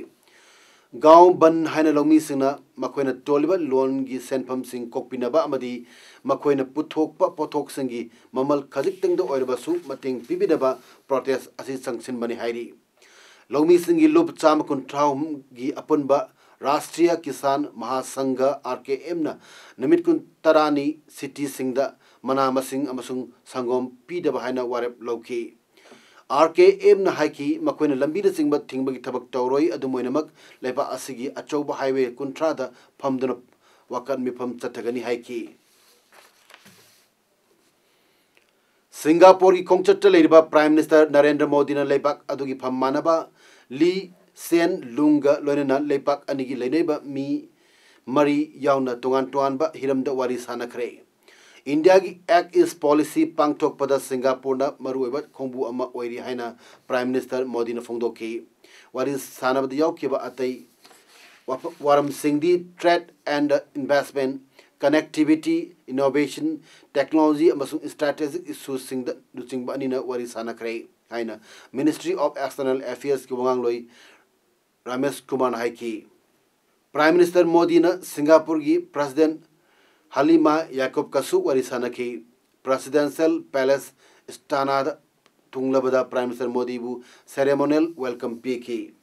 ꯒꯥꯎ ꯕꯟ ꯍꯥꯏꯅ ꯂꯧꯃꯤꯁꯤꯡꯅ ꯃꯈꯣꯏꯅ ꯇꯣꯜꯂꯤꯕ ꯂꯣꯟꯒꯤ ꯁꯦꯟꯐꯝꯁꯤꯡ ꯀꯣꯛꯄꯤꯅꯕ ꯑꯃꯗꯤ ꯃꯈꯣꯏꯅ ꯄꯨꯊꯣꯛꯄ ꯄꯣꯠꯊꯣꯛꯁꯤꯡꯒꯤ ꯃꯃꯜ ꯈꯖꯤꯛꯇꯪꯗ ꯑꯣꯏꯔꯕꯁꯨ ꯃꯇꯦꯡ ꯄꯤꯕꯤꯅꯕ ꯄ꯭ꯔꯣꯇꯦꯁ ꯑꯁꯤ ꯆꯪꯁꯤꯟꯕꯅꯤ ꯍꯥꯏꯔꯤ꯫ ꯂꯧꯃꯤꯁꯤꯡꯒꯤ ꯂꯨꯞ ꯆꯥꯝꯃ ꯀꯨꯟꯊ꯭ꯔꯥ ꯑꯍꯨꯝꯒꯤ ꯑꯄꯨꯟꯕ ꯔꯥꯁꯇ꯭ꯔꯤꯌꯥ ꯀꯤꯁꯥꯟ ꯃꯍꯥꯁꯪꯘ, RKM, ꯅ ꯅꯨꯃꯤꯠ ꯀꯨꯟ ꯇꯔꯥꯅꯤ ꯁꯤꯇꯤꯁꯤꯡꯗ ꯃꯅꯥ ꯃꯁꯤꯡ ꯑꯃꯁꯨꯡ ꯁꯪꯒꯣꯝ ꯄꯤꯗꯕ ꯍꯥꯏꯅ ꯋꯥꯔꯦꯞ ꯂꯧꯈꯤ꯫ RKM ꯅ ꯍꯥꯏꯈꯤ, ꯃꯈꯣꯏꯅ ꯂꯝꯕꯤꯅꯆꯤꯡꯕ ꯊꯤꯡꯕꯒꯤ ꯊꯕꯛ ꯇꯧꯔꯣꯏ, ꯑꯗꯨꯝ ꯑꯣꯏꯅꯃꯛ ꯂꯩꯕꯥꯛ ꯑꯁꯤꯒꯤ ꯑꯆꯧꯕ ꯍꯥꯏꯋꯦ ꯀꯨꯟꯊ꯭ꯔꯥꯗ ꯐꯝꯗꯨꯅ ꯋꯥꯀꯠ ꯃꯤꯐꯝ ꯆꯠꯊꯒꯅꯤ ꯍꯥꯏꯈꯤ꯫ ꯁꯤꯡꯒꯥꯄꯨꯔꯒꯤ ꯈꯣꯡꯆꯠꯇ ꯂꯩꯔꯤꯕ ꯄ꯭ꯔꯥꯏꯝ ꯃꯤꯅꯤꯁꯇꯔ ꯅꯔꯦꯟꯗ꯭ꯔ ꯃꯣꯗꯤꯅ ꯂꯩꯕꯥꯛ ꯑꯗꯨꯒꯤ ꯐꯝ ꯃꯥꯟꯅꯕ ꯂꯤ ꯁꯦꯟ ꯂꯨꯡꯒ ꯂꯣꯏꯅꯅ ꯂꯩꯕꯥꯛ ꯑꯅꯤꯒꯤ ꯂꯩꯅꯔꯤꯕ ꯃꯤ ꯃꯔꯤ ꯌꯥꯎꯅ ꯇꯣꯉꯥꯟ ꯇꯣꯉꯥꯟꯕ ꯍꯤꯔꯝꯗ ꯋꯥꯔꯤ ꯁꯥꯅꯈ꯭ꯔꯦ꯫ ꯏꯟꯗꯤꯌꯥꯒꯤ Act East Policy ꯄꯥꯡꯊꯣꯛꯄꯗ ꯁꯤꯡꯒꯥꯄꯨꯔꯅ ꯃꯔꯨꯑꯣꯏꯕ ꯈꯣꯡꯕꯨ ꯑꯃ ꯑꯣꯏꯔꯤ ꯍꯥꯏꯅ ꯄ꯭ꯔꯥꯏꯝ ꯃꯤꯅꯤꯁꯇꯔ ꯃꯣꯗꯤꯅ ꯐꯣꯡꯗꯣꯛꯈꯤ꯫ ꯋꯥꯔꯤ ꯁꯥꯅꯕꯗ ꯌꯥꯎꯈꯤꯕ ꯑꯇꯩ ꯋꯥꯐ-, ꯋꯥꯔꯝꯁꯤꯡꯗꯤ trade and investment, connectivity, innovation, technology ꯑꯃꯁꯨꯡ strategic issueꯁꯤꯡꯗ ꯂꯨꯆꯤꯡꯕ ꯑꯅꯤꯅ ꯋꯥꯔꯤ ꯁꯥꯅꯈ꯭ꯔꯦ ꯍꯥꯏꯅ Ministry of External Affairsꯀꯤ ꯋꯥꯉꯥꯡꯂꯣꯏ ꯔꯥꯃꯦꯁ ꯀꯨꯃꯥꯔꯅ ꯍꯥꯏꯈꯤ꯫ ꯄ꯭ꯔꯥꯏꯝ ꯃꯤꯅꯤꯁꯇꯔ ꯃꯣꯗꯤꯅ ꯁꯤꯡꯒꯥꯄꯨꯔꯒꯤ ꯄ꯭ꯔꯦꯁꯤꯗꯦꯟꯠ ꯍꯂꯤꯃꯥ ꯌꯥꯀꯣꯕꯀꯁꯨ ꯋꯥꯔꯤ ꯁꯥꯅꯈꯤ꯫ Presidential Palace Istanaꯗ ꯊꯨꯡꯂꯕꯗ ꯄ꯭ꯔꯥꯏꯝ ꯃꯤꯅꯤꯁꯇꯔ ꯃꯣꯗꯤꯕꯨ ceremonial welcome ꯄꯤꯈꯤ꯫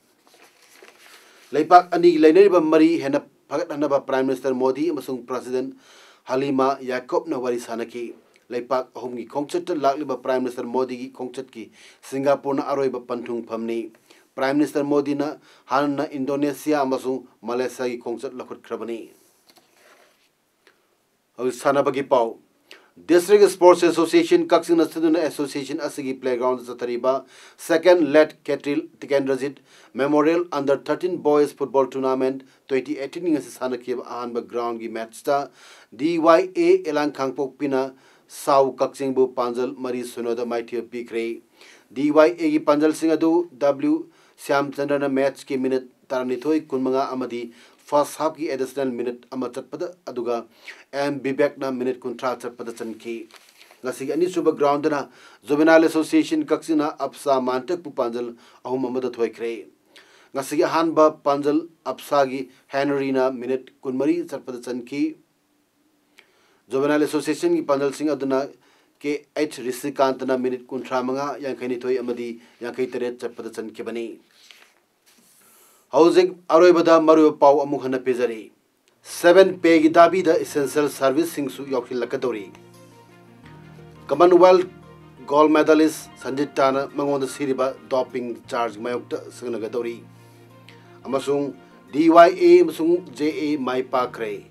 ꯂꯩꯄꯥꯛ ꯑꯅꯤꯒꯤ ꯂꯩꯅꯔꯤꯕ ꯃꯔꯤ ꯍꯦꯟꯅ ꯐꯒꯠꯍꯟꯅꯕ ꯄ꯭ꯔꯥꯏꯝ ꯃꯤꯅꯤꯁꯇꯔ ꯃꯣꯗꯤ ꯑꯃꯁꯨꯡ ꯄ꯭ꯔꯦꯁꯤꯗꯦꯟꯠ ꯍꯂꯤꯃꯥ ꯌꯥꯀꯣꯕꯅ ꯋꯥꯔꯤ ꯁꯥꯅꯈꯤ꯫ ꯂꯩꯄꯥꯛ ꯑꯍꯨꯝꯒꯤ ꯈꯣꯡꯆꯠꯇ ꯂꯥꯛꯂꯤꯕ ꯄ꯭ꯔꯥꯏꯝ ꯃꯤꯅꯤꯁꯇꯔ ꯃꯣꯗꯤꯒꯤ ꯈꯣꯡꯆꯠꯀꯤ ꯁꯤꯡꯒꯥꯄꯨꯔꯅ ꯑꯔꯣꯏꯕ ꯄꯟꯊꯨꯡꯐꯝꯅꯤ꯫ ꯄ꯭ꯔꯥꯏꯝ ꯃꯤꯅꯤꯁꯇꯔ ꯃꯣꯗꯤꯅ ꯍꯥꯟꯅ ꯏꯟꯗꯣꯅꯦꯁꯤꯌꯥ ꯑꯃꯁꯨꯡ ꯃꯂꯦꯁꯤꯌꯥꯒꯤ ꯈꯣꯡꯆꯠ ꯂꯧꯈꯠꯈ꯭ꯔꯕꯅꯤ꯫ ꯍꯧꯖꯤꯛ ꯁꯥꯟꯅꯕꯒꯤ ꯄꯥꯎ꯫ District Sports Association ꯀꯛꯆꯤꯡꯅ ꯁꯤꯟꯗꯨꯅ association ꯑꯁꯤꯒꯤ playgroundꯗ ꯆꯠꯊꯔꯤꯕ second Late ꯈꯦꯇ꯭ꯔꯤ Tikendrajit Memorial Under thirteen Boys Football Tournament twenty eighteen ꯉꯁꯤ ꯁꯥꯟꯅꯈꯤꯕ ꯑꯍꯥꯟꯕ groundꯒꯤ matchꯇ DYA ꯏꯂꯥꯡ ꯀꯥꯡꯄꯣꯛꯄꯤꯅ ꯁꯥꯎ ꯀꯛꯆꯤꯡꯕꯨ ꯄꯥꯟꯖꯜ ꯃꯔꯤ ꯁꯤꯅꯣꯗ ꯃꯥꯏꯊꯤꯕ ꯄꯤꯈ꯭ꯔꯦ꯫ DYAꯒꯤ ꯄꯥꯟꯖꯜꯁꯤꯡ ꯑꯗꯨ W ꯁ꯭ꯌꯥꯝꯆꯟꯗ꯭ꯔꯅ matchꯀꯤ minute ꯇꯔꯥꯅꯤꯊꯣꯏ, ꯀꯨꯟꯃꯉꯥ ꯑꯃꯗꯤ first halfꯀꯤ additional minute ꯑꯃ ꯆꯠꯄꯗ, ꯑꯗꯨꯒ M ꯕꯤꯕꯦꯛꯅ minute ꯀꯨꯟꯊ꯭ꯔꯥ ꯆꯠꯄꯗ ꯆꯟꯈꯤ꯫ ꯉꯁꯤꯒꯤ ꯑꯅꯤꯁꯨꯕ groundꯗꯅ Juvenile Association ꯀꯛꯆꯤꯡꯅ ꯑꯞꯁꯥ ꯃꯥꯟꯇꯦꯛꯄꯨ ꯄꯥꯟꯖꯜ ꯑꯍꯨꯝ ꯑꯃꯗ ꯊꯣꯏꯈ꯭ꯔꯦ꯫ ꯉꯁꯤꯒꯤ ꯑꯍꯥꯟꯕ ꯄꯥꯟꯖꯜ ꯑꯞꯁꯥꯒꯤ ꯍꯦꯅꯔꯤꯅ ꯃꯤꯅꯤꯠ ꯀꯨꯟꯃꯔꯤ ꯆꯠꯄꯗ ꯆꯟꯈꯤ꯫ ꯖꯨꯕꯦꯅꯥꯏꯜ ꯑꯦꯁꯣꯁꯤꯌꯦꯁꯟꯒꯤ ꯄꯥꯟꯖꯜꯁꯤꯡ ꯑꯗꯨꯅ ꯀꯦ ꯑꯩꯆ ꯔꯤꯁꯤꯀꯥꯟꯇꯅ ꯃꯤꯅꯤꯠ ꯀꯨꯟꯊ꯭ꯔꯥ ꯃꯉꯥ, ꯌꯥꯡꯈꯩ ꯅꯤꯊꯣꯏ ꯑꯃꯗꯤ ꯌꯥꯡꯈꯩ ꯇꯔꯦꯠ ꯆꯠꯄꯗ ꯆꯟꯈꯤꯕꯅꯤ꯫ ꯍꯧꯖꯤꯛ ꯑꯔꯣꯏꯕꯗ ꯃꯔꯨꯑꯣꯏꯕ ꯄꯥꯎ ꯑꯃꯨꯛ ꯍꯟꯅ ꯄꯤꯖꯔꯤ꯫ ꯁꯚꯦꯟ ꯄꯦꯒꯤ ꯗꯥꯕꯤꯗ ꯏꯁꯦꯟꯁꯤꯌꯦꯜ ꯁꯥꯔꯚꯤꯁꯁꯤꯡꯁꯨ ꯌꯥꯎꯁꯤꯜꯂꯛꯀꯗꯧꯔꯤ꯫ ꯀꯃꯟꯋꯦꯜꯊ ꯒꯣꯜꯗ ꯃꯦꯗꯥꯂꯤꯁ ꯁꯟꯖꯤꯠ ꯇꯥꯅ ꯃꯉꯣꯟꯗ ꯁꯤꯔꯤꯕ ꯗꯣꯄꯤꯡ ꯆꯥꯔꯖ ꯃꯥꯌꯣꯛꯇ ꯁꯤꯖꯤꯟꯅꯒꯗꯧꯔꯤ꯫ ꯑꯃꯁꯨꯡ ꯗꯤ ꯋꯥꯏ ꯑꯦ ꯑꯃꯁꯨꯡ ꯖꯦ ꯑꯦ ꯃꯥꯏ ꯄꯥꯛꯈ꯭ꯔꯦ꯫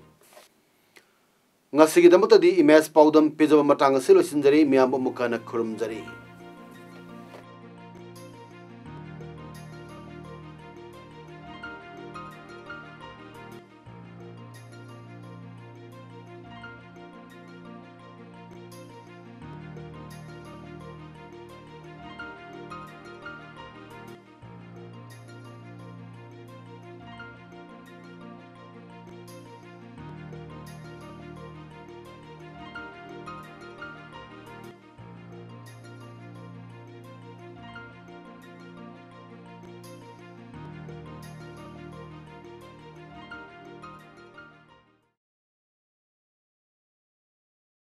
ꯉꯁꯤꯒꯤꯗꯃꯛꯇꯗꯤ ꯏꯃꯦꯖ ꯄꯥꯎꯗꯝ ꯄꯤꯖꯕ ꯃꯇꯥꯡ ꯑꯁꯤ ꯂꯣꯏꯁꯤꯟꯖꯔꯤ꯫ ꯃꯤꯌꯥꯝꯕꯨ ꯑꯃꯨꯛ ꯍꯟꯅ ꯈꯨꯔꯨꯝꯖꯔꯤ꯫